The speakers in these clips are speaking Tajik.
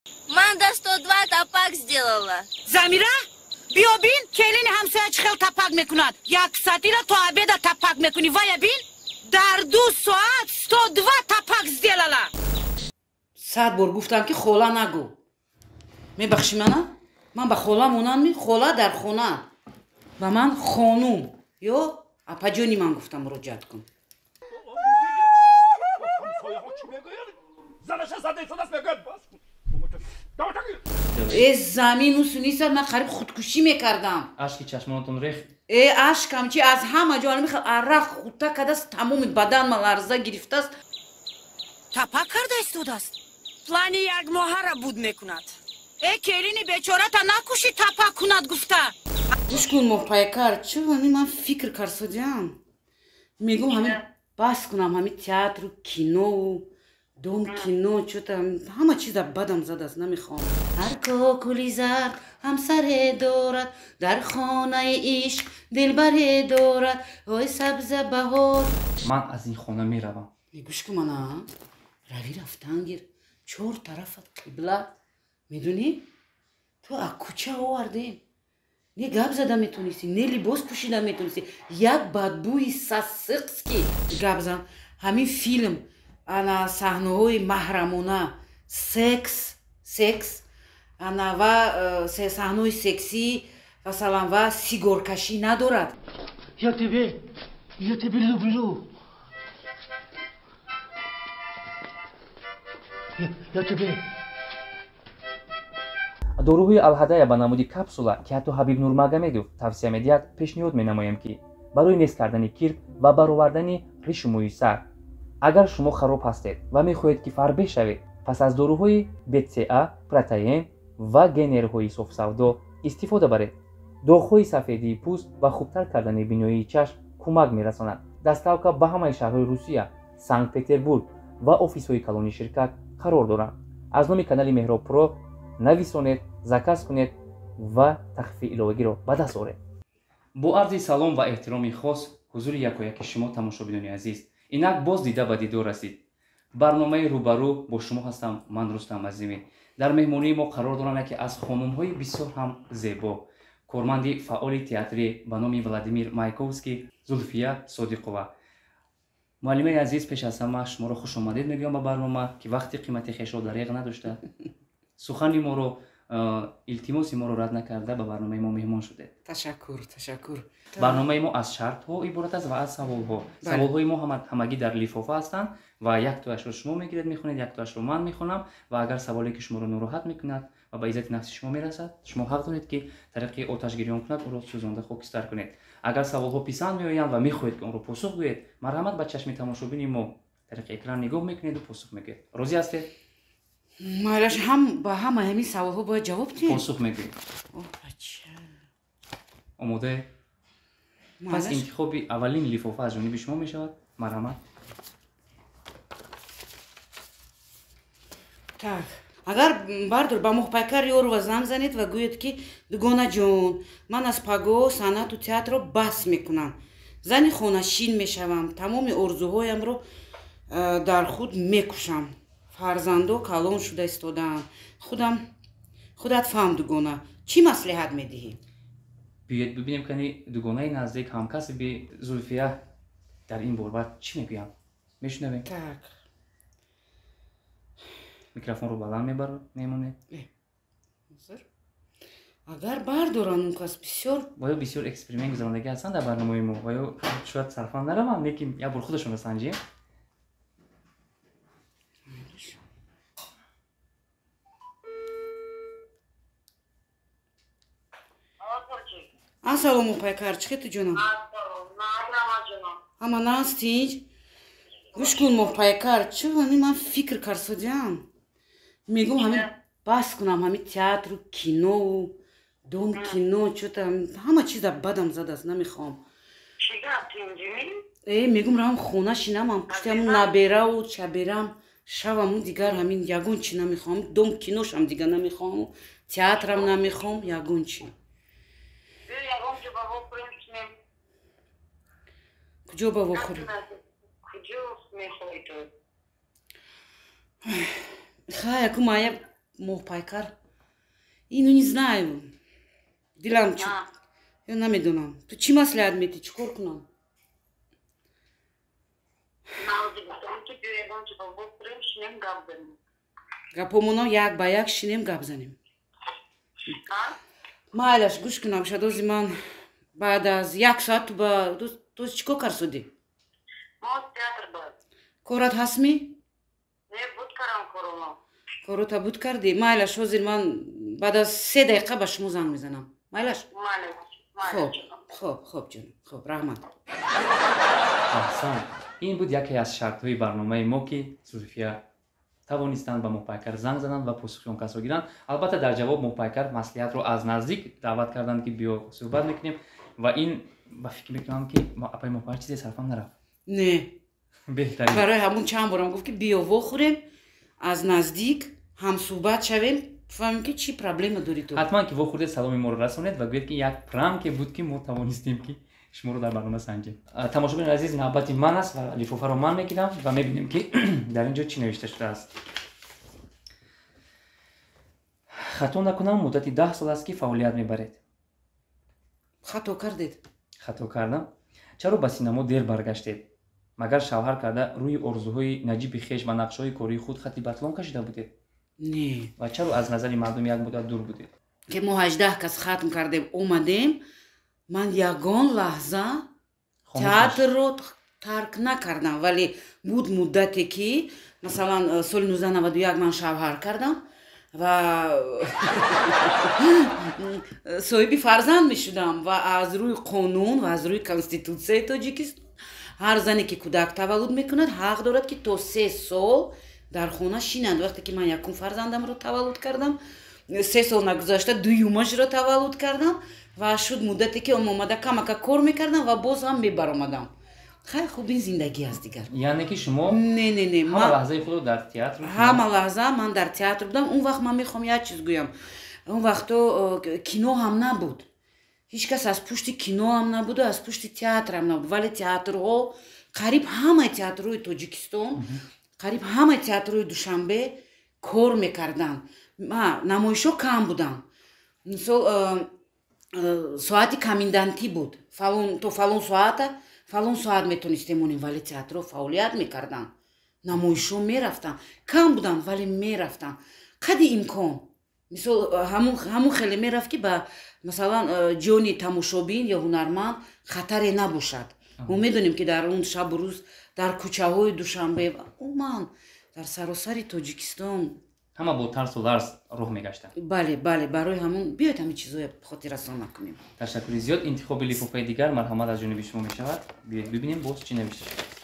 Ман до 102 тапак сделала. Замира, биё бин, келини ҳамсоя чӣ хел тапак мекунад. Як соатира то обеда тапак мекунӣ. Вая бин, дар 2 соат 102 тапак сделала. 100 бор гуфтам, ки хола нагӯ. Мебахшӣ мана? Ман ба хола монанд? Хола дар хона. Ба ман хонум ё апаҷони ман гуфта муроҷиат кун. Э, замин усуниса, ман қариб худкушӣ мекардам. Ашки чашмонатон рехт. Э, ашкам чи, аз ҳама ҷо мехел арақ хута кардааст, тамоми бадан ма ларза гирифтааст. Тапак карда истодааст. Плани якмоҳара буд мекунад. Э, келини бечората накушӣ, тапак кунад гуфта. Гӯш кун, Моҳпайкар, чӣ, ҳами ман фикр карсодиам, мегум, ҳами бас кунам ҳами театру кинову дом кино, чё-то ҳама чиза бадам задааст, намехоҳам. Ҳар кокули зард ҳамсаре дорад, дар хонаи ишқ дилбаре дорад. Ой, сабза баҳор. Ман аз ин хона меравам. Гӯш кун мана, рави, рафтан гир, чор тарафат қибла. Медонӣ, ту аз кӯча овардем, не гап зада метонистӣ, не либос пӯшида метонистӣ, як бадбӯи сасиқски. Гап зан, ҳамин филм ана саҳнаҳои маҳрамона, секс ана ва саҳнаҳои сексӣ, масалан, ва сигоркашӣ надорад. Я тебе люблю. Я тебе. Доруҳои Алҳадая ба намуди капсула, ки ҳатто Ҳабиб Нурмагомедов тавсия медиҳад, пешниҳод менамоем, ки барои нест кардани кирк ва баровардани ришу мӯи сар. Агар шумо хароб ҳастед ва мехоҳед, ки фарбеҳ шавед, пас аз доруҳои БЦА, протеин ва генерҳои софсавдо истифода баред. Доғҳои сафедии пӯст ва хубтар кардани биноии чашм кӯмак мерасонад. Доставка ба ҳамаи шаҳрҳои Русия, Санкт Петербург ва офисҳои калони ширкат қарор доранд. Аз номи канали Меҳроб Про нависонед, заказ кунед ва тахфифи иловагиро ба даст оред. Бо арзи салом ва эҳтироми хос ҳузури якояки шумо, тамошобинони азиз, инак боз дида ба дидор расид барномаи «Рӯбарӯ». Бо шумо ҳастам ман, Рустам Азимӣ. Дар меҳмонии мо қарор дорам яке аз хонумҳои бисёр ҳам зебо, корманди фаъоли театри ба номи Владимир Маяковский, Зулфия Содиқова. Муаллимаи азиз, пеш аз ҳама шуморо хушомадед мегӯям ба барнома, ки вақти қимати хешро дареғ надошта, сухани моро, илтимоси моро рад накарда, ба барномаи мо меҳмон шудед. Ташаккур, ташаккур. Барномаи мо аз шартҳо иборат аст ва аз саволҳо. Саволҳои мо ҳамагӣ дар лифофа ҳастанд ва яктоашро шумо мегиред, мехонед, яктоашро ман мехонам. Ва агар саволе, ки шуморо нороҳат мекунад ва ба иззати нафси шумо мерасад, шумо ҳақ доред, ки тариқи оташгирён кунад, ӯро сӯзонда хокистар кунед. Агар саволҳо писанд меоянд ва мехоҳед, ки онро посух гӯед, марҳамат, ба чашми тамошобини мо тариқи экран нигоҳ мекунеду посух мегӯед. Розӣ ҳастед? Майлаш, ҳам ба ҳамаи ҳамин саволҳо бояд ҷавоб диҳем? Посух мегӯед. Омодаед? Пас интихоби аввалин лифофа аз ҷониби шумо мешавад. Марҳамат. Так, агар бардор, ба Моҳпайкар Ёрова занг занед ва гӯед, ки дугонаҷон, ман аз пагоҳ санъату театрро бас мекунам, зани хонашин мешавам, тамоми орзуҳоямро дар худ мекушам, фарзандо калон шуда истодаанд, худам худат фаҳм, дугона, чӣ маслиҳат медиҳӣ? Биёед бибинем, кани дугонаи наздик, ҳамкасби Зулфия дар ин борбар чӣ мегӯянд. Мешунавем. Так. Микрофонро баланд мемонед. Агар бардоранд, он кас бисёр. Ва ё бисёр эксперимент гузарондагӣ ҳастанд дар барномаи мо, ва ё шояд сарфан нараванд, лекин як бор худашонро санҷем. Ассалому, Пайкар, чӣ хел ту, ҷонам? Ҳама наз, тинҷ? Гӯш кун, Моҳпайкар, чӣ, ҳами ман фикр карсодиам, мегум, ҳами бас кунам ҳами театру кинову дом кино, чё-то ҳама чиза бадам задааст, намехоҳам. Э, мегум, равам хона шинамам, пушти ҳамун набераву чаберам шаваму, дигар ҳамин ягон чӣ намехоҳам, дом киношам дигар намехоҳаму театрам намехоҳам, ягон чӣ. Куҷо ба вохӯрем? Хай, аку мая. Моҳпайкар ину не знаю, дилам я намедонам. Ту чӣ маслиҳат медиҳӣ, чӣ кор кунам? Гапомоно як ба як шинем, гап занем. Майлаш, гӯш кунам, шадози ман баъд аз як соат ту ба ту чӣ кор карсудӣ? Корат ҳастми? Корота буд кардӣ? Майлаш, ҳозир ман баъд аз 3 дақиқа ба шумо занг мезанам. Майлаш? Хоб, хоб, хоб ҷонам, хоб, раҳмат. Аҳсан, ин буд яке аз шартҳои барномаи мо, ки Зулфия тавонистанд ба Моҳпайкар занг зананд ва посухи он касро гиранд. Албатта, дар ҷавоб Моҳпайкар маслиҳатро аз наздик даъват карданд, ки биё суҳбат мекунем, ва ин ба фикр мекунам, ки апаи Моҳпайкар чизе сарфам нарафт. Не, беҳтарин. Барои ҳамун чанд борам гуфт, ки биё вохӯрем, аз наздик ҳамсӯҳбат шавем, фаҳмем, ки чӣ проблема дорӣ ту. Ҳатман ки вохӯрдед, саломи моро расонед ва гӯед, ки як пранке буд, ки мо тавонистем, ки шуморо дар барнома санҷем. Тамошобинони азиз, навбати ман аст ва лифофаро ман мегирам ва мебинем, ки дар ин ҷо чӣ навишта шудааст. Хато накунам, муддати 10 сол аст, ки фаъолият мебаред. Хато кардед. Хато кардам. Чаро ба синамо дер баргаштед? Магар шавҳар карда рӯи орзуҳои наҷиби хеш ва нақшҳои кории худ хати батлон кашида будед? Не. Ва чаро аз назари мардум як муддат дур будед? Ки мо 18 кас хатм кардем, омадем, ман ягон лаҳза театрро тарк накардам, вале буд муддате, ки масалан соли 1991 ман шавҳар кардам ва соҳиби фарзанд мешудам, ва аз рӯи қонун ва аз рӯи конститутсияи Тоҷикистон ҳар зане, ки кӯдак таваллуд мекунад, ҳақ дорад, ки то 3 сол дар хона шинад. Вақте ки ман якум фарзандамро таваллуд кардам, 3 сол нагузашта дуюмашро таваллуд кардам, ва шуд муддате, ки омада камака кор мекардам ва боз ҳам мебаромадам. Хай, хуб, ин зиндагӣ аст дигар. Яъне ки шумо не, не, не, ҳама лаҳзаи худро дар театр? Ҳама лаҳза ман дар театр будам. Он вақт ман мехоҳам як чиз гӯям. Он вақто кино ҳам набуд, ҳеҷ кас аз пушти кино ҳам набуду аз пушти театр ҳам набуд, вале театрҳо, қариб ҳамаи театрҳои Тоҷикистон, қариб ҳамаи театрҳои Душанбе кор мекарданд. Намоишҳо кам буданд. Мисол, соати комендантӣ буд, то фалон соата, фалон соат метонистем монем, вале театрҳо фаъолият мекарданд, намоишҳо мерафтанд, кам буданд, вале мерафтанд қадри имкон. Мисол, ҳамун хеле мерафт, ки ба масалан ҷони тамошобин ё ҳунарманд хатаре набошад. Мо медонем, ки дар он шабу рӯз дар кӯчаҳои Душанбе ва умуман дар саросари Тоҷикистон ҳама бо тарсу ларз роҳ мегаштанд. Бале, бале, барои ҳамун биёед ҳамин чизҳоя хотиррасон накунем. Ташаккури зиёд. Интихоби лифофаи дигар марҳамат аз ҷониби шумо мешавад. Биёед бибинем, боз чӣ навишта шудааст.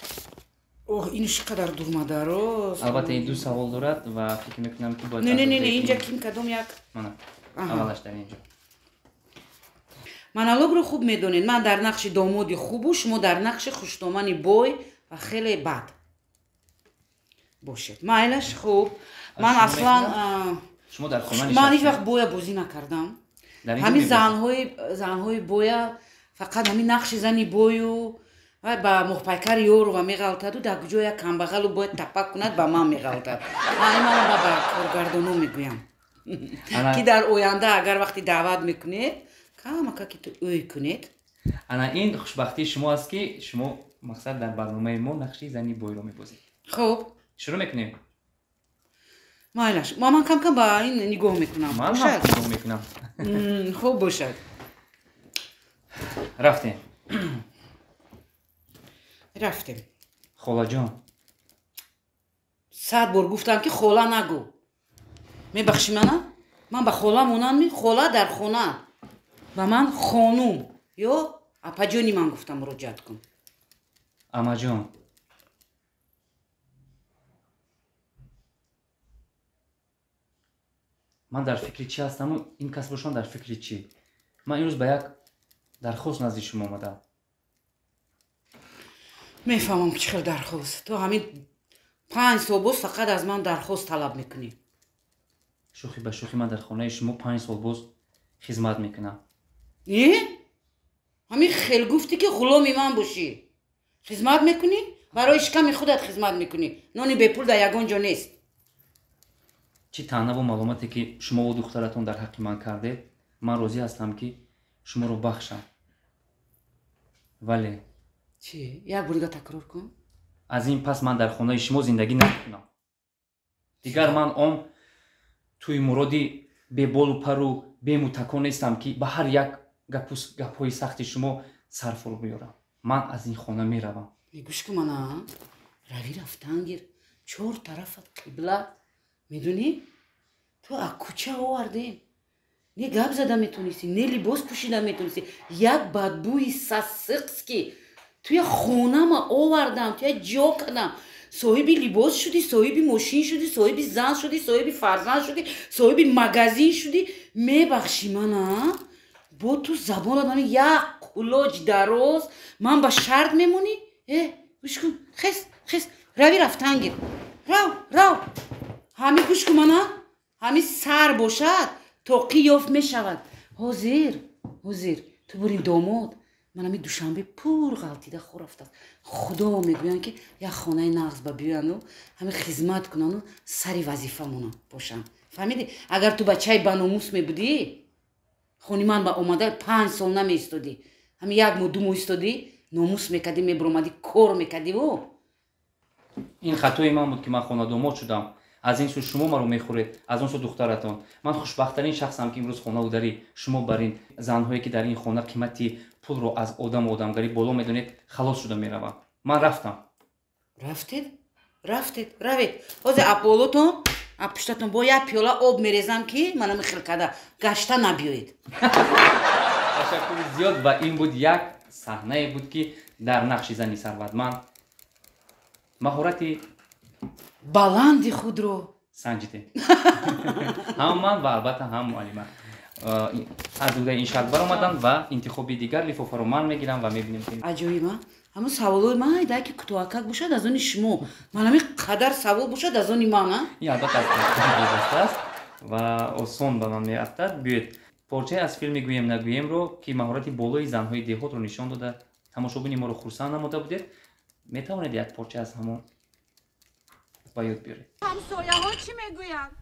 Оҳ, ин чӣ қадар дурмадарост. Албатта, ин ду савол дорад ва фикр мекунам, ки бояд Не, не, не, не, инҷа ким кадом як мана аввалаш дар инҷо. Монологро хуб медонед. Ман дар нақши домоди хубу шумо дар нақши хуштомани бой ва хеле бад бошед. Майлаш, хуб. Ман аслан шумо дар хона ман ҳеҷ вақт боя бозӣ накардам. Ҳамин занҳои боя, фақат ҳамин нақши зани бою ба Моҳпайкар Ёрова меғалтаду дар куҷо як камбағалу бояд тапак кунад, ба ман меғалтад. Ин ман ба коргардоно мегӯям, ки дар оянда агар вақте даъват мекунед, камака ки ту ӯй кунед. Ана ин хушбахтии шумо аст, ки шумо мақсад дар барномаи мо нақши зани бойро мебозед. Хуб, шурӯъ мекунем. Майлаш, ман кам-кам ба ин нигоҳ мекунам. Ман ҳам нигоҳ мекунам. Хуб бошад. Рафтем. Рафтем. Холаҷон. 100 бор гуфтам, ки хола нагӯ. Мебахшӣ мана? Ман ба хола монанд? Хола дар хона. Ба ман хонум ё апаҷони ман гуфта муроҷиат кун. Амаҷон. Ман дар фикри чӣ ҳастаму ин кас бошам дар фикри чӣ? Ман имрӯз ба як дархост назди шумо омадам. Мефаҳмам, ки чӣ хел дархост. Ту ҳамин 5 сол боз фақат аз ман дархост талаб мекунӣ. Шӯхӣ ба шӯхӣ, ман дар хонаи шумо 5 сол боз хизмат мекунам. Е? Ҳамин хел гуфтӣ, ки ғуломи ман бошӣ. Хизмат мекунӣ? Барои шиками худат хизмат мекунӣ. Нони бепул дар ягон ҷо нест. Чӣ таънаву маломате ки шумову духтаратон дар ҳаққи ман кардед, ман розӣ ҳастам ки шуморо бахшам. Вале чӣ? Як бор дига такрор кун. Аз ин пас ман дар хонаи шумо зиндагӣ намекунам. Дигар ман он тӯи муроди беболу пару бемутакон нестам, ки ба ҳар як гапҳои сахти шумо сар фурӯ биёрам. Ман аз ин хона меравам. Гӯш кун мана, равӣ рафтан гир, чор тарафат қибла. Медонӣ, ту аз кӯча овардем, не гап зада метонистӣ, не либос пӯшида метонистӣ. Як бадбӯи сасиқс ки туя хонама овардам, туя ҷо кардам. Соҳиби либос шудӣ, соҳиби мошин шудӣ, соҳиби зан шудӣ, соҳиби фарзанд шудӣ, соҳиби магазин шудӣ. Мебахшӣ мана, бо ту забонат мана як кулоҷ дароз, ман ба шарт мемонӣ? Э, гӯш кун, хес, хес, равӣ рафтан гир, рав, рав. Ҳами гӯш кун мана, ҳами сар бошад тоқӣ ёфт мешавад. Ҳозир, ҳозир ту бурин домод, манами Душанбе пур ғалтида хор рафтааст. Худо мегӯянд, ки як хонаи нағз ба биёяну ҳами хизмат кунану сари вазифа монанд бошанд. Фаҳмидӣ? Агар ту бачаи баномус мебудӣ, хони ман ба омада 5 сол намеистодӣ. Ҳами як моҳ, 2 моҳ истодӣ, номус мекардӣ, мебуромадӣ, кор мекардиву. Ин хатои ман буд, ки ман хонадомод шудам. Аз ин сӯ шумо маро мехӯред, аз он сӯ духтаратон. Ман хушбахттарин шахсам, ки имрӯз хонаву дари шумо бар ин занҳое, ки дар ин хона қимати пулро аз одаму одамгарӣ боло медонед, халос шуда меравам. Ман рафтам. Рафтед, рафтед, равед. Ҳозир аполотон, пуштатон бо як пиёла об мерезам, ки манами хел карда гашта набиёед. Ташаккури зиёд. Ва ин буд як саҳнае буд, ки дар нақши зани сарватманд маҳорати баланди худро санҷидем, ҳам ман ва албатта ҳам муаллима аз уҳдаи ин шарт баромаданд. Ва интихоби дигар лифофаро ман мегирам ва мебинем ки Аҷоиб, а, ҳамун саволои ман айда ки кӯтоҳакак бошад, аз они шумо, ман ҳамин қадар савол бошад, аз они ман, а. Ин албатта аз вобаста аст ва осон ба ман меафтад. Биёед, порчае аз филми «Гӯем нагӯемро», ки маҳорати болои занҳои деҳотро нишон дода, тамошобини моро хурсанд намуда будед, метавонед як порча аз ҳамон ба ёд биёред? Ҳамсояҳо чӣ мегӯянд?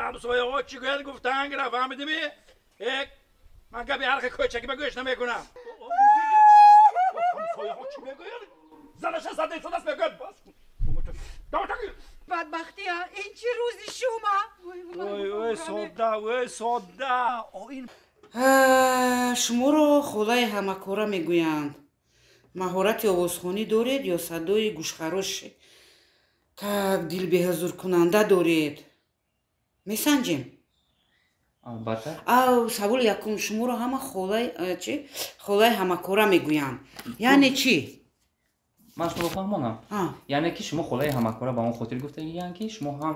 Ҳамсояҳо чӣ гӯянд, гуфтан гира, фаҳмидими? Ман гапи ҳархи кӯчаки ба гӯш намекунам. Ҳамсояҳо чӣ мегӯянд? Занаша задесадаст, мегӯяд. Бадбахтия, ин чӣ рӯзи шума? Ой, ой, содда, ой, содда. Ин Шуморо холаи ҳамакора мегӯянд. Маҳорати овозхонӣ доред ё садои гӯшхарош так дилбеҳузуркунанда доред? Месанҷем. Албатта. Ав, саволи якум: шуморо ҳама холаи чи, холаи ҳамакора мегӯянд, яъне чӣ? Ман шуморо фаҳмонам. Яъне ки шумо холаи ҳамакора ба он хотир гуфтагиянд, ки шумо ҳам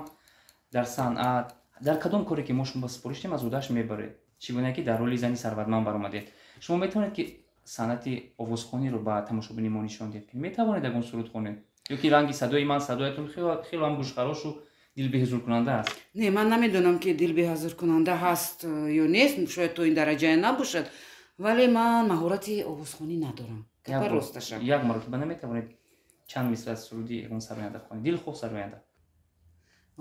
дар санъат, дар кадом коре ки мо шумо супориш дем, аз уҳдааш мебаред. Чӣ гуна ки дар роли зани сарватманд баромадед, шумо метавонед ки санъати овозхониро ба тамошобини мо нишон диҳед? Метавонед ягон суруд хонед? Ё ки ранги садои ман, садоятон хело ҳам гӯшхарошу дилбеҳузуркунанда аст? Не, ман намедонам, ки дилбеҳузуркунанда ҳаст ё нест, шояд то ин дараҷае набошад, вале ман маҳорати овозхонӣ надорам, гапа росташа. Як маротиба наметавонед чанд мисра аз суруди ягон сароянда хонед, дилхоҳ сароянда?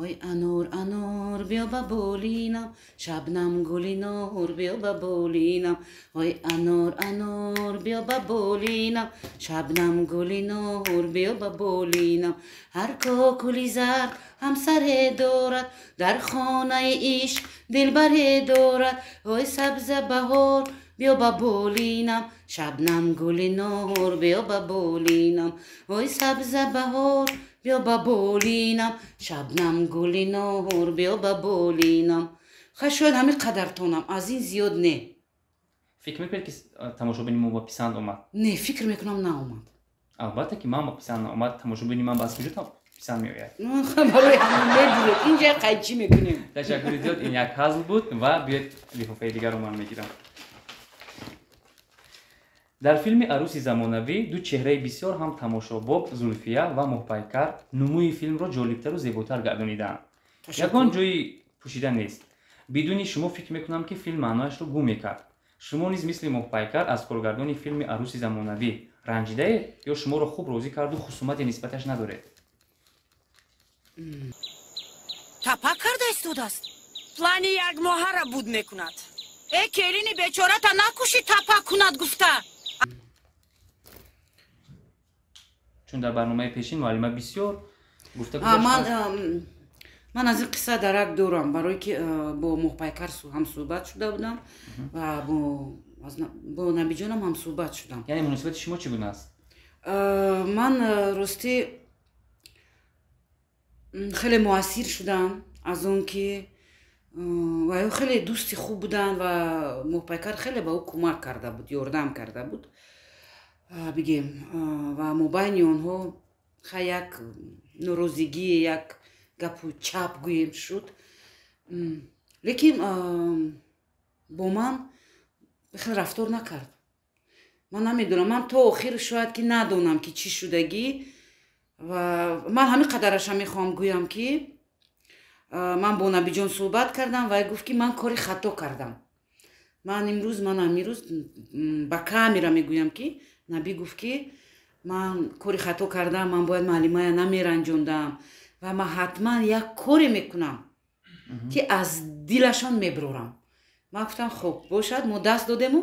Ой, анор, анор, биё ба болинам, шабнам гули нор, биё ба болинам. Ой, анор, анор, биё ба болинам, шабнам гули нор, биё ба болинам. Ҳар кокули зард ҳамсаре дорад, дар хонаи ишқ дилбаре дорад. Ой, сабза баҳор, биё ба болинам, шабнам гули нор, биё ба болинам. Ой, сабза баҳор, биё ба болинам, шабнам гули нор, биё ба болинам. Ха, шояд ҳамин қадартонам, аз ин зиёд не. Фикр мекунед, ки тамошобини мо ба писанд омад? Не, фикр мекунам, наомад. Албатта ки ман ба писанд наомад, тамошобини ман ба аз куҷо писанд меояд? Барои ҳамин мебуред, инҷа қайчӣ мекунем. Ташаккури зиёд, ин як ҳазл буд. Ва биёед, лифофаи дигарро ман мегирам. Дар филми «Арӯси замонавӣ» ду чеҳраи бисёр ҳам тамошобоб, Зулфия ва Моҳпайкар, нумӯи филмро ҷолибтару зеботар гардонидаанд. Ягон ҷои пӯшида нест. Бидуни шумо фикр мекунам, ки филм маънояшро гум мекард. Шумо низ мисли Моҳпайкар аз коргардони филми «Арӯси замонавӣ» ранҷидаед ё шуморо хуб розӣ карду хусумате нисбаташ надоред? Тапак карда истодааст. Плани як моҳара буд мекунад. Э, келини бечората накуши, тапак кунад гуфта. Чун дар барномаи пешин муаллима бисёр гуфта Ман аз ин қисса дарак дорам, барое ки бо Моҳпайкар ҳамсӯҳбат шуда будам ва бо Набиҷонам ҳамсӯҳбат шудам. Яъне муносибати шумо чӣ гуна аст? Ман ростӣ хеле муассир шудам аз он ки ва ё хеле дӯсти хуб буданд ва Моҳпайкар хеле ба ӯ кӯмак карда буд, ёрдам карда буд, бигем, ва мобайни онҳо ха як норозигӣ, як гапу чап гӯем шуд. Лекин бо ман хеле рафтор накард. Ман намедонам, ман то охир шояд ки надонам ки чӣ шудагӣ, ва ман ҳамин қадараша мехоҳам гӯям ки ман бо Набиҷон суҳбат кардам ва гуфт ки ман кори хато кардам. Ман имрӯз, ман ҳамирӯз ба камера мегӯям ки Набӣ гуфт ки ман кори хато кардам, ман бояд муаллимая намеранҷондам ва ман ҳатман як коре мекунам ки аз дилашон меброрам. Ман гуфтам хуб бошад, мо даст додему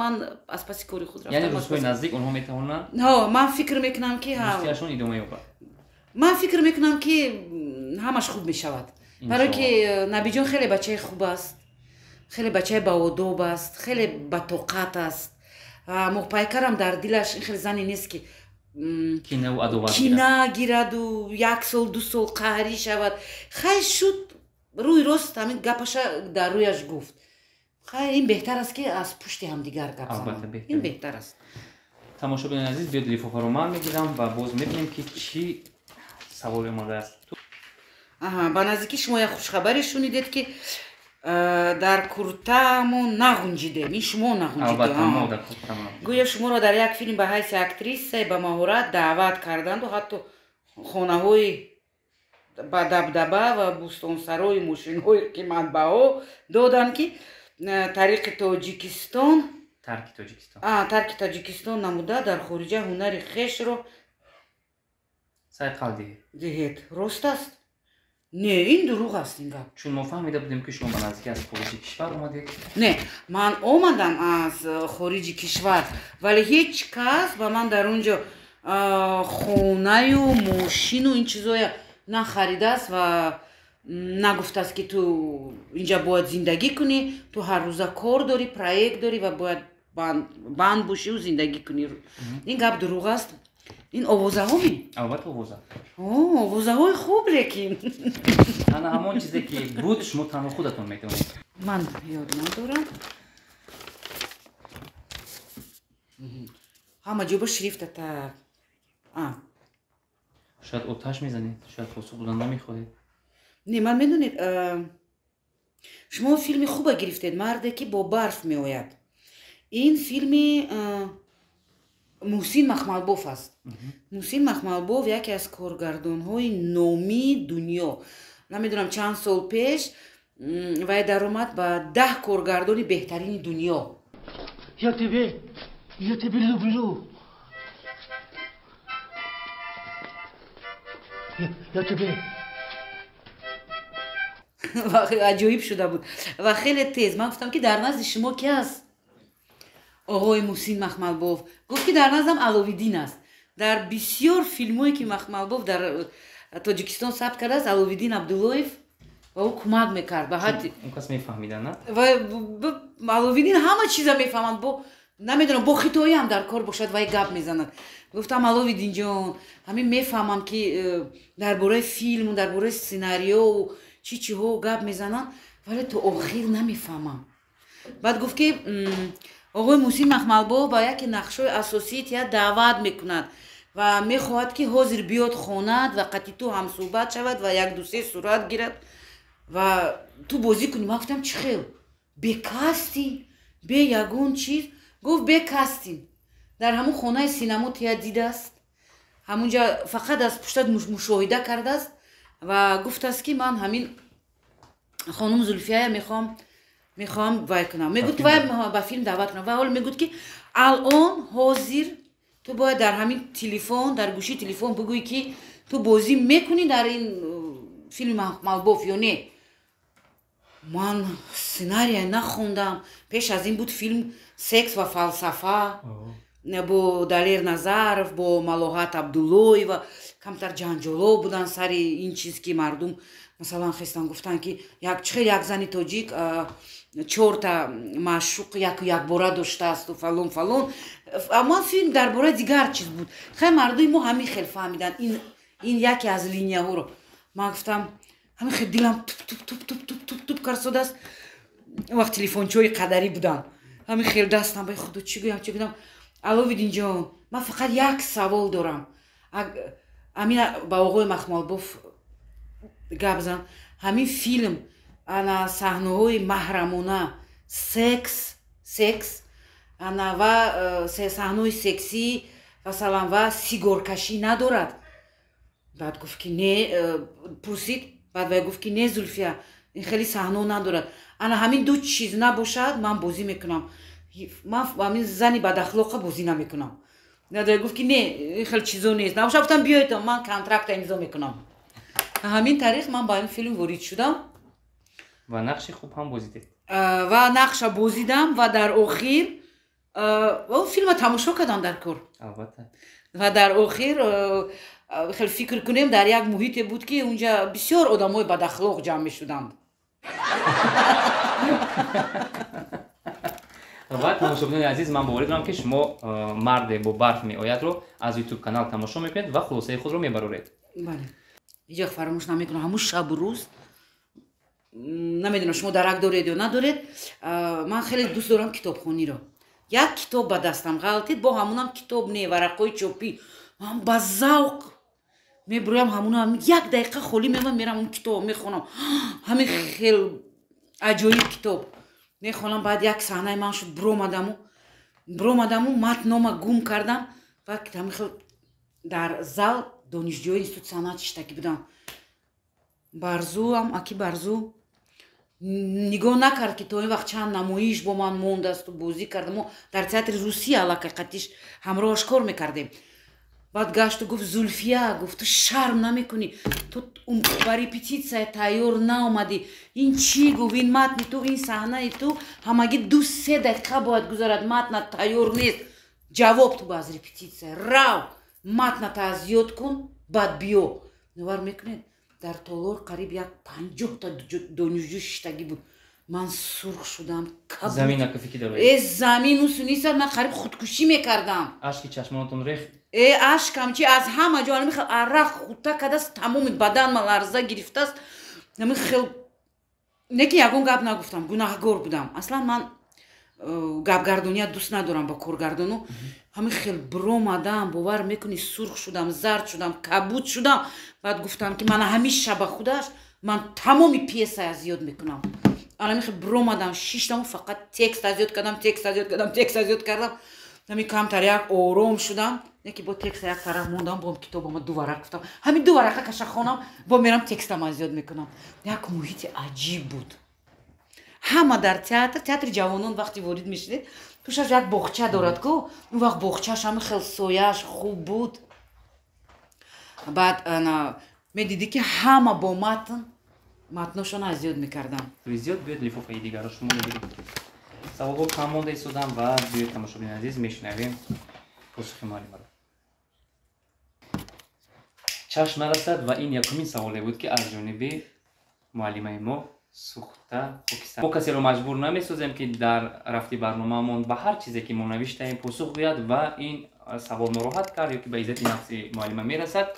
ман аз паси кори худ рафтам. Яъне рӯзҳои наздик онҳо метавонанд? Ҳо, ман фикр мекунам ки дӯстиашон идома ёбад. Ман фикр мекунам ки ҳамаш хуб мешавад, барое ки Набиҷон хеле бачаи хуб аст, хеле бачаи баодоб аст, хеле батоқат аст. Моҳпайкарам дар дилаш ин хеле зане нест ки кина гираду як сол ду сол қаҳрӣ шавад. Хай шуд, рӯи рост ҳамин гапаша дар рӯяш гуфт. Хай ин беҳтар аст ки аз пушти ҳамдигар гап занам, ин беҳтар аст. Тамошобинони азиз, биёд лифофаро ман мегирам ва боз мебинем ки чӣ саволе омадааст. Ба наздикӣ шумо як хушхабаре шунидед ки дар куртаамон нағунҷидем. Ин шумо нағунҷидед. Гӯё шуморо дар як филм ба ҳайси актрисаи ба маҳорат даъват карданду ҳатто хонаҳои ба дабдаба ва бӯстонсарою мошинҳои қиматбаҳо доданд ки тариқи Тоҷикистон тарки Тоҷикистон намуда дар хориҷа ҳунари хешро сайқал диҳед. Рост аст? Не, ин дурӯғ аст ин гап. Чун мо фаҳмида будем ки шумо ба наздикӣ аз хориҷи кишвар омадед. Не, ман омадам аз хориҷи кишвар, вале ҳеҷ кас ба ман дар он ҷо хонаю мошину ин чизоя нахаридааст ва нагуфтааст ки ту инҷа бояд зиндагӣ кунӣ, ту ҳар рӯза кор дорӣ, проект дорӣ ва бояд банд бошиву зиндагӣ кунӣ. Ин гап дурӯғ аст. Ин овозаҳо ми? Албатта овоза. Овозаҳои хуб, лекин ана ҳамон чизе ки буд шумо танҳо худатон метавонед. Ман ёд надорам. Ҳама ҷо ба шрифта так. Шояд оташ мезанед, шояд посух додан намехоҳед. Не, ман медонед, шумо филми хуба гирифтед, марде ки бо барф меояд. Ин филми Муҳсин Махмалбоф аст. Муҳсин Махмалбоф яке аз коргардонҳои номии дунё. Намедонам чанд сол пеш вай даромад ба 10 коргардони беҳтарини дунё. Я тебе люблю. Я тебе. Аҷоиб шуда буд ва хеле тез. Ман гуфтам ки дар назди шумо ки аст? Оғои Муҳсин Махмалбоф гуфт ки дар наздам Аловиддин аст. Дар бисёр филмҳое ки Махмалбоф дар Тоҷикистон сабт кардааст, Аловиддин Абдуллоев ба ӯ кӯмак мекард. Ба ҳадди он кас мефаҳмида, на? Ва Аловиддин ҳама чиза мефаҳмад. Бо намедонам, бо хитоиам дар кор бошад, вай гап мезанад. Гуфтам Аловиддинҷон, ҳамин мефаҳмам ки дар бораи филму дар бораи сценариёу чӣ чиҳо гап мезананд, вале то охир намефаҳмам. Баъд гуфт ки оғои Муҳсин Махмалбоф ба яке нақшҳои асосии театр даъват мекунад ва мехоҳад ки ҳозир биёд хонад ва қатъи ту ҳамсӯҳбат шавад ва як ду се сурат гирад ва ту бозӣ кунӣ. Ман гуфтам чӣ хел? Бе кастинг, бе ягон чиз? Гуфт бе кастинг. Дар ҳамун хонаи синамо тия дидааст, ҳамунҷа фақат аз пуштат мушоҳида кардааст ва гуфтааст ки ман ҳамин хонум Зулфияя мехоҳам вай кунам. Мегӯд ки вай ба филм даъват кунам. Ва ҳол мегӯд ки алон ҳозир ту бояд дар ҳамин телефон, дар гӯшии телефон бигӯӣ ки ту бозӣ мекунӣ дар ин филми Махмалбоф ё не? Ман сценария нахондам. Пеш аз ин буд филм «Секс ва фалсафа» бо Далер Назаров, бо Малоҳат Абдуллоева. Камтар ҷанҷоло буданд сари ин чиз, ки мардум, масалан, хестан гуфтанд, ки чӣ хел як зани тоҷик чорта маъшуқ яку якбора доштаасту фалон, фалон. Аммо филм дар бораи дигар чиз буд. Хай, мардуми мо ҳамин хел фаҳмиданд ин яке аз линияҳоро. Ман гуфтам, ҳамин хел дилам туп туп туп туп туп туп туп карсодааст. Он вақт телефончиҳои қадарӣ буданд. Ҳамин хел дастам ба худо, чӣ гӯям, чӣ гӯям? Аловиддинҷон, ман фақат як савол дорам. Амина, ба оғои Махмалбоф гап зан. Ҳамин филм ана саҳнаҳои маҳрамона, секс ана ва саҳнаҳои сексӣ, масалан, ва сигоркашӣ надорад? Баъд гуфт, ки не, пурсид. Баъд вай гуфт, ки не, Зулфия, ин хеле саҳно надорад. Ана ҳамин ду чиз набошад, ман бозӣ мекунам. Ман ҳамин зани бадахлоқа бозӣ намекунам. Гуфт, ки не, ин хел чизо нест. Набошад, гуфтам, биёед, ман контракта имзо мекунам. Ҳамин тариқ ман ба ин филм ворид шудам. Ва нақши хуб ҳам бозидед. Ва нақша бозидам. Ва дар охир филма тамошо кардам дар кор. Албатта. Ва дар охир, хеле фикр кунем, дар як муҳите буд, ки унҷа бисёр одамои бадахлоқ ҷамъ мешуданд. Ва тамошобинони азиз, ман боварӣ дорам, ки шумо «Марде бо барф меоядро» аз Ютуб канал тамошо мекунед ва хулосаи худро мебароред. Бале, ҳеҷ вақт фаромӯш намекунам ҳамун шабу рӯз. Намедонам, шумо дарак доред ё надоред, ман хеле дӯст дорам китобхониро. Як китоб ба дастам ғалтид, бо ҳамунам китоб не, варақҳои чопӣ. Ман ба завқ мебурам ҳамуна, як дақиқа холӣ мемонам, мерам, он китоб мехонам. Ҳамин хел аҷоиб китоб мехонам. Баъд як саҳнаи ман шуд, буромадаму матнома гум кардам. Ва ҳамин хел дар зал донишҷӯи институти санъат шиштагӣ будам. Барзуам, аки Барзу нигоҳ накард, ки то ин вақт чанд намоиш бо ман мондасту бозӣ кардам. Мо дар театри Русия аллакай қатиш ҳамроҳаш кор мекардем. Баъд гашту гуфт: «Зулфия, — гуфт, — ту шарм намекунӣ? Ту ба репетитсия тайёр наомадӣ. Ин чӣ?» — гуфт. «Ин матни ту, ин саҳнаи ту ҳамагӣ 2-3 дақиқа бояд гузарад, матнат тайёр нест. Ҷавоб ту ба аз репетитсия рав, матната аз ёд кун, баъд биё». Бовар мекунед, дар толор қариб як 50-та донишҷӯ шиштагӣ буд. Ман сурх шудам. Э, замин усу нисад, ман қариб худкушӣ мекардам. Ашки чашмонатон рехт? Э, ашкам чи, аз ҳама ҷо ами хел арақ хута кардааст, тамоми бадан ма ларза гирифтааст. Ами хел не, ки ягон гап нагуфтам, гунаҳгор будам. Аслан ман гапгардония дӯст надорам ба коргардону. Ҳамин хел биромадам, бовар мекунӣ, сурх шудам, зард шудам, кабуд шудам. Баъд гуфтам, ки мана ҳамин шаба худаш ман тамоми пьеса аз ёд мекунам. Ана хел биромадам, шиштаму фақат текст аз ёд кардам, текст аз ёд кардам, текст аз ёд кардам. Ҳамин камтар як ором шудам, яке бо текста як тараф мондам, бо китобама ду варақ гуфтам, ҳамин ду варақа каша хонам, бо мерам, текстам аз ёд мекунам. Як муҳити аҷиб буд. Ҳама дар театр, театри ҷавонон, вақте ворид мешудед, пушаш як боғча дорад ку. Он вақт боғчааш ҳамин хел сояаш хуб буд. Баъд медидӣ, ки ҳама бо матн матношон аз ёд мекардам. Зиёд биёд, лифофаи дигарро шумо мебинед. Саволҳо кам монда истодам ва биёед, тамошобини азиз, мешунавем посухи муаллимаро. Чашм нарасад, ва ин якумин саволе буд, ки аз ҷониби муаллимаи мо сӯхта хокистар. Мо касеро маҷбур намесозем, ки дар рафти барномаамон ба ҳар чизе, ки мо навиштаем, посух гӯяд. Ва ин савол нороҳат кард ё ки ба иззати нафси муаллима мерасад,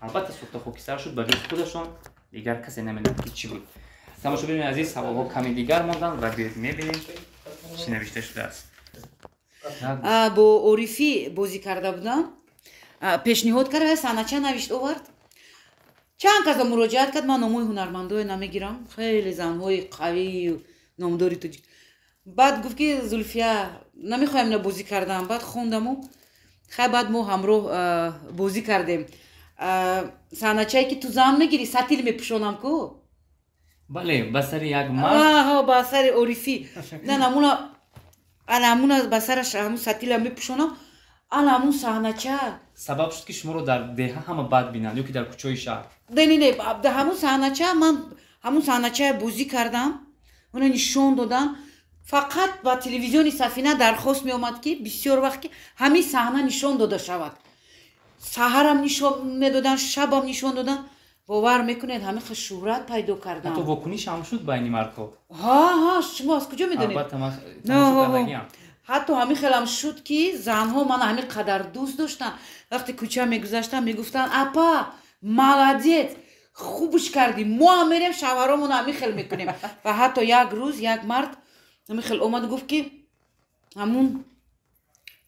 албатта сӯхта хокистар шуд. Ба ҷуз худашон дигар касе намедонад, ки чӣ буд. Тамошобинони азиз, саволҳо ками дигар монданд ва биёед, мебинем, чӣ навишта шудааст. Бо Орифӣ бозӣ карда будам, пешниҳод карда, санача навишт овард. Чанд каса муроҷиат кард, ман номҳои ҳунармандое намегирам, хеле занҳои қавию номдори тоҷик. Баъд гуфт, ки Зулфия, намехоҳам ина бозӣ кардам. Баъд хондаму хай, баъд мо ҳамроҳ бозӣ кардем. Саҳначае, ки ту зан мегирӣ, сатил мепӯшонам ку. Бале, ба сари як мард. Ба сари Орифӣ. На, намуна, намуна ба сараш ҳамун сатила мепӯшонам. Ана ҳамун саҳнача сабаб шуд, ки шуморо дар деҳа ҳама бад бинанд ё ки дар кӯчаҳои шаҳр? Не, не, не, ҳамун саҳнача, ман ҳамун саҳначая бозӣ кардам, она нишон додам. Фақат ба телевизиони Сафина дархост меомад, ки бисёр вақт ки ҳамин саҳна нишон дода шавад. Саҳарам нишон медоданд, шабам нишон доданд. Бовар мекунед, ҳамин хел шӯҳрат пайдо кардам. Ҳатто вокуниш ҳам шуд байни мардҳо. Ҳа, ҳа, шумо аз куҷо медонед? Албатта, ман тамошо кардагиам. Ҳатто ҳамин хелам шуд, ки занҳо мана ҳамин қадар дӯст доштанд, вақте кӯча мегузаштам, мегуфтанд: «Апа, молодец, хубш кардӣ, мо ҳам мерем, шавҳаромона ҳамин хел мекунем». Ва ҳатто як рӯз як мард ҳамин хел омаду гуфт, ки ҳамун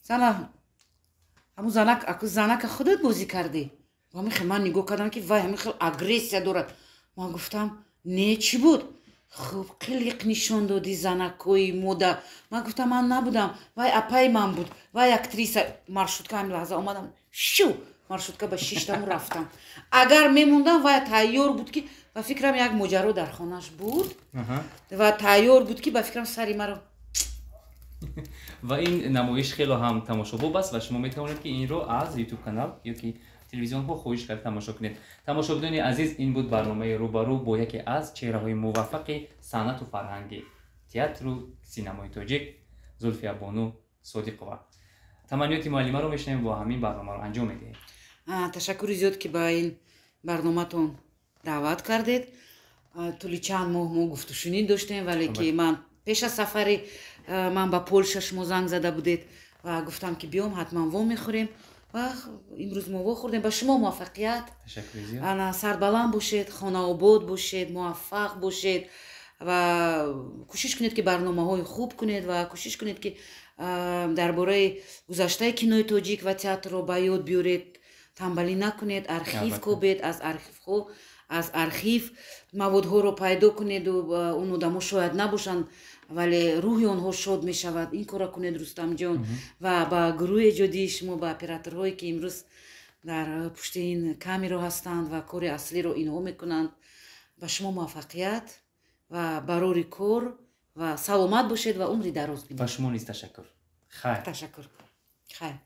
зана, ҳамун занак, аку занака худат бозӣ кардӣ? Ҳамин хел ман нигоҳ кардам, ки вай ҳамин хел агрессия дорад. Ман гуфтам: «Не, чӣ буд?» «Хуб қилиқ нишон додӣ занакҳои мода». Ман гуфтам: «Ман набудам, вай апаи ман буд, вай актриса». Маршрутка ҳамин лаҳза омадам, шу маршрутка ба шиштаму рафтам. Агар мемондам, вай тайёр буд, ки ба фикрам як моҷаро дар хонаш буд ва тайёр буд, ки ба фикрам сари маро. Ва ин намоиш хело ҳам тамошобоб аст ва шумо метавонед, ки инро аз Ютуб канал ё ки телевизионҳо хоҳиш карда тамошо кунед. Тамошобинони азиз, ин буд барномаи «Рӯбарӯ» бо яке аз чеҳраҳои муваффақи санъату фарҳанги театру синамои тоҷик, Зулфиябону Содиқова. Таманниёти муаллимаро мешунавем, бо ҳамин барномаро анҷом медиҳем. Ташаккури зиёд, ки ба ин барноматон даъват кардед. Тӯли чанд моҳ мо гуфтушунид доштем, вале ки ман пеш аз сафари ман ба Полша шумо занг зада будед ва гуфтам, ки биём, ҳатман вомехӯрем, ва имрӯз мо вохӯрдем. Ба шумо муваффақият, ана сарбаланд бошед, хонаобод бошед, муваффақ бошед ва кӯшиш кунед, ки барномаҳои хуб кунед, ва кӯшиш кунед, ки дар бораи гузаштаи кинои тоҷик ва театрро ба ёд биёред. Тамбалӣ накунед, архив кобед, аз архивҳо, аз архив маводҳоро пайдо кунеду он одамо шояд набошанд, вале рӯҳи онҳо шод мешавад. Ин корро кунед, Рустамҷон. Ва ба гурӯҳи эҷодии шумо, ба операторҳое, ки имрӯз дар пушти ин камеро ҳастанд ва кори аслиро инҳо мекунанд, ба шумо муваффақият ва барори кор ва саломат бошед ва умри дароз бинед. Ба шумо низ ташаккур, хайр. Ташаккур, хайр.